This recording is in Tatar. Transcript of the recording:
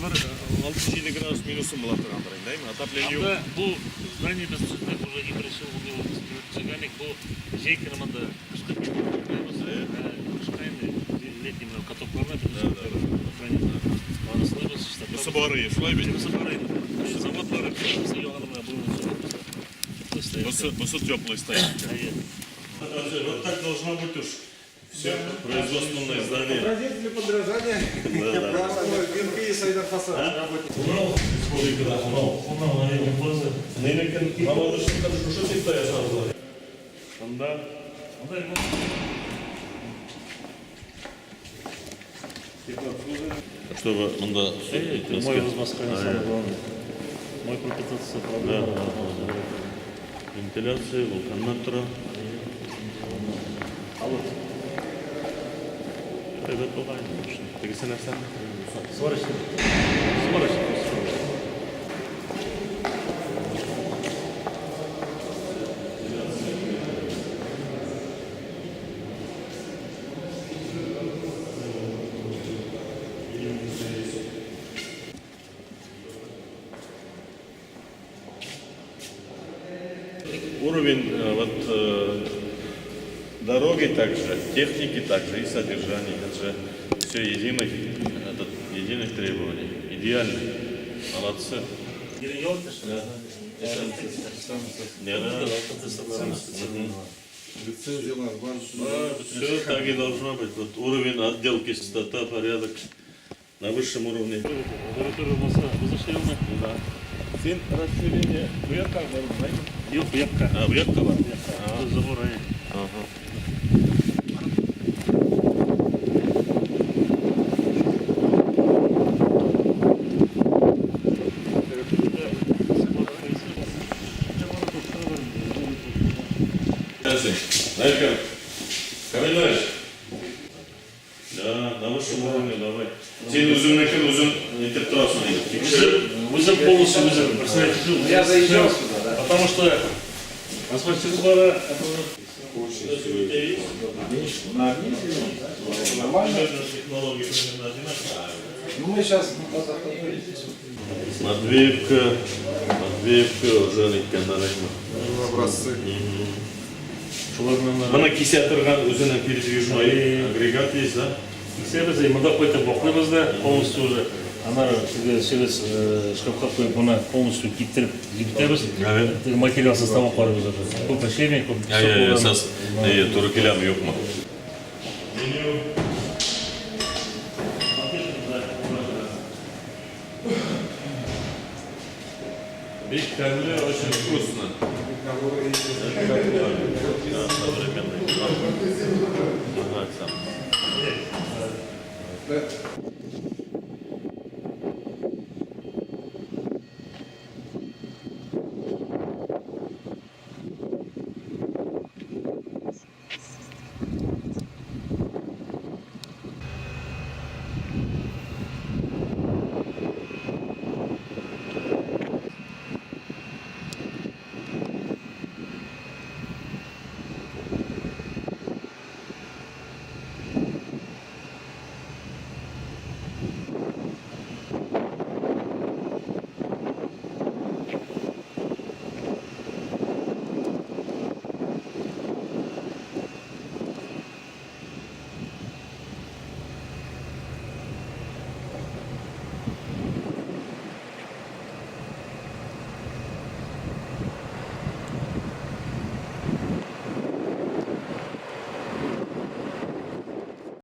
бер 6-7 градус минусым була торгандыр инде, әйме? Отопление юк. Анда бу здание без төзедек уже и беренче ел, ун ел без төзегән идек. Бу җәй көне монда кышкы киемнәребез, кышка инде летний менә катокларны храним. Анысын без чистартабыз. Бусы бар ие, шулай бит? Бусы бар инде. Завод бар, бусы ягында менә бу завод. Бусы, бусы теплый стоит. Әйе. Вот так должно быть уж. Все производственное здание. Образец для подражания. Да, да. Гринпис Айдар Хасан. Урал республикада Урал. Урал, әйе, база. Нейнекен Мамадышта шушы типта ясадылар. Анда Анда ремонт. Чтобы монда Мой узмаска не самое главное. Мой пропитаться проблема. Вентиляция, вулканнар тора. Алып. Әйбәт булган инде. Тегесе нәрсә? Сварочный. Сварочный. Уровень вот дороги также, техники также и содержание. Это же все единых, этот, единых требований. Идеально. Молодцы. Не, да. Лицензия у нас бар. Все так и должно быть. Вот уровень отделки, чистота, порядок на высшем уровне. Лаборатория булса, без эшләүме? Да. Син расширение бу якка бармы? Юк, бу якка. А, бу якка бар. Бу забор, әйе. Ага. Знаешь, Камил Иванович. Да, на высшем уровне давай. Син үзеңнекен үзең нитеп торасың инде. Тикшереп. Үзем полностью үзем. Представляете, Я заезжал сюда, да. Потому что асфальт бара, это Нормально. Технологии примерно одинаковые. Ну мы сейчас здесь. Матвеевка, Матвеевка уже ниткәннәр әйме. Образцы. шуларның Моны кисә торган үзенең передвижной агрегат есть, да? Кисәбез, и монда кайтып ваклыйбыз да полностью уже. Аннары теге через шкафка куеп, моны полностью киптереп җибәрәбез. Теге материал составын карыйбыз уже. Күп эшләми, күп. Әсәс, туры киләме, юкмы? Меню. Бик тәмле, очень вкусно. Да, современный. Ага, сам. Да.